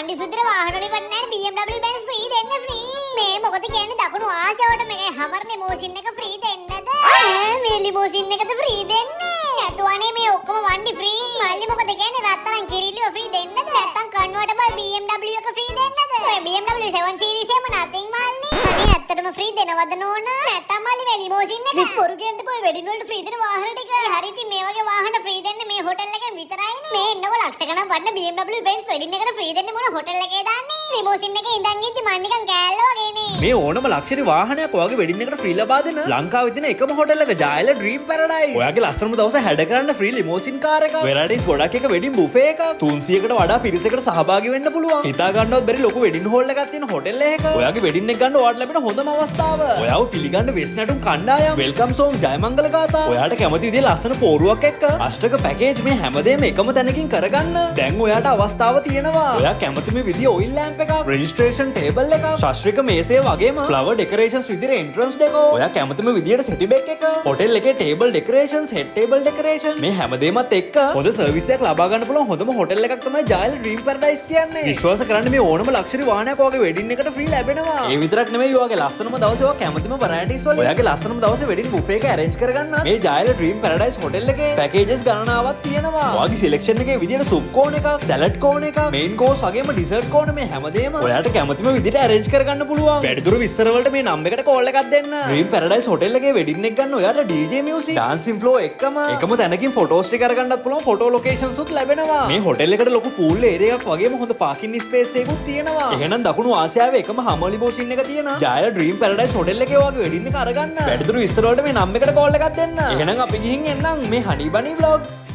වන්ඩි සුද්දර වාහන වලින් වටිනා BMW Benz free දෙන්න ෆ්‍රී. මේ මොකද කියන්නේ, දකුණු ආසියාවට මේකයි හමර් ලිමෝසින් එක ෆ්‍රී දෙන්නද? ඈ, මේ ලිමෝසින් එකද ෆ්‍රී දෙන්නේ? නැතුවනේ මේ ඔක්කොම වන්ඩි ෆ්‍රී. මල්ලි මොකද කියන්නේ, රත්තරන් කිරිල්ලිව ෆ්‍රී දෙන්නද? නැත්තම් කන්වර්ටබල් BMW එක ෆ්‍රී දෙන්නද? ඔය BMW 7 series එකම nothing මල්ලි. අනේ ඇත්තටම ෆ්‍රී දෙනවද නෝනා? නැත්තම් මල්ලි මේ ලිමෝසින් එක? මිස් බොරු කියන්න එපා, ඔය වෙඩින් වලට ෆ්‍රී දෙන වාහන ටික. හරි ඉතින් මේ වගේ වාහන ෆ්‍රී දෙන්නේ මේ හොටෙල් එකෙන් විතරයිනේ. මේ එන්නකො ලක්ෂ ගණන් වටින BMW Benz wedding එකට ෆ්‍රී දෙන්නේ මොන හොටෙල් එකේ දාන්නේ? ලිමෝසින් එකේ ඉඳන් ඉද්දි මං නිකන් කෑල්ල වගේනේ. මේ ඕනම ලක්ෂරි වාහනයක් ඔයාගේ වෙඩින් එකට ෆ්‍රී ලබා දෙන ලංකාවේ තියෙන එකම හොටෙල් එක ජයල ඩ්‍රීම් පැරඩයිස්. ඔයාගේ ලස්සනම දවස හැඩ කරන්න ෆ්‍රී ලිමෝසින් කාර් එකක්, වෙරයිටිස් ගොඩක් එක වෙඩින් බුෆේ එකක්, 300කට වඩා පිරිසකට සහභාගී වෙන්න පුළුවන්. හිතා ගන්නවත් බැරි ලොකු වෙඩින් හෝල් එකක් තියෙන හොටෙල් එකක ඔයාගේ වෙඩින් එක ගන්න ඔයාට ලැබෙන හොඳම අවස්ථාව. ඔයාව පිළිගන්න වෙස් නැටුම් කණ්ඩායම්, welcome song, ජයමංගල ගාථා, ඔයාට කැමති විදිහේ ලස්සන පෝරුවක් එක්ක අෂ්ටක පැකේජ්, මේ හැමදේම එකම තැනකින් කරගන්න දැන් ඔයාට අවස්ථාව තියෙනවා. ඔයා කැමතිම විදිය ඔයිල් ලෑම්ප් එකක්, රෙජිස්ට්‍රේෂන් ටේබල් එකක්, ශාස්ත්‍රීය මේසය වගේම ෆ්ලවර් ඩෙකරේෂන්ස් විදිහට එන්ට්‍රන්ස් ඩෙකෝ, ඔයා කැමතිම විදියට සෙටි බෙක් එක, හොටෙල් එකේ ටේබල් ඩෙකරේෂන්ස්, හෙඩ් ටේබල් ඩෙකරේෂන්, මේ හැමදේමත් එක්ක හොඳ සර්විස් එකක් ලබා ගන්න පුළුවන් හොඳම හොටෙල් එකක් තමයි ජයල ඩ්‍රීම් පැරඩයිස් කියන්නේ. විශ්වාස කරන්න, මේ ඕනම ලක්ෂරි වාහනයක් ඔයාගේ වෙඩින් එකට ෆ්‍රී ලැබෙනවා. ඒ විතරක් නෙමෙයි, ඔයාගේ ලස්සනම දවසේ ඔයා කැමතිම වෙරයිටිස් වලින් ඔයාගේ ලස්සනම දවසේ වෙඩින් බුෆේ එක ඇරේන්ජ් කරගන්න මේ ජයල ඩ්‍රීම් පැරඩයිස් හොටෙල් එකේ පැකේජස් ගණනාවක් තියෙනවා. ඔයාගේ සිලෙක්ෂන් එකේ විදියට සුප් කෝනර් එකක්, සැලඩ් කෝනර් එකක්, මේන් කෝස් වගේම ඩිසර්ට් කෝනර්, මේ හැමදේම ඔයාට කැමතිම විදියට ඇරේන්ජ් කරගන්න පුළුවන්. වැඩිදුර විස්තර වලට මේ නම්බර් එකට කෝල් එකක් දෙන්න. ඩ්‍රීම් පැරඩයිස් හොටෙල් එකේ වෙඩින් එක ගන්න ඔයාට DJ music, dancing floor එක්කම එකම තැනකින් ෆොටෝස් ටික අරගන්නත් පුළුවන් ෆොටෝ ලොකේෂන්ස් උත් ලැබෙනවා. මේ හොටෙල් එකට ලොකු පූල් ඒරියා එකක් වගේම හොඳ පාකින් ස්පේස් එකකුත් තියෙනවා. එහෙනම් දකුණු ආසියාවේ එකම හමර් ලිමෝසින් එක තියෙන ජයල ඩ්‍රීම් පැරඩයිස් හොටෙල් එකේ ඔයාගේ වෙඩින් එක අරගන්න. වැඩිදුර විස්තර වලට මේ නම්බර් එකට කෝල් එකක් දෙන්න. එහෙනම් අපි ගිහින් එන්නම් මේ හනි බනි ව්ලොග්ස්.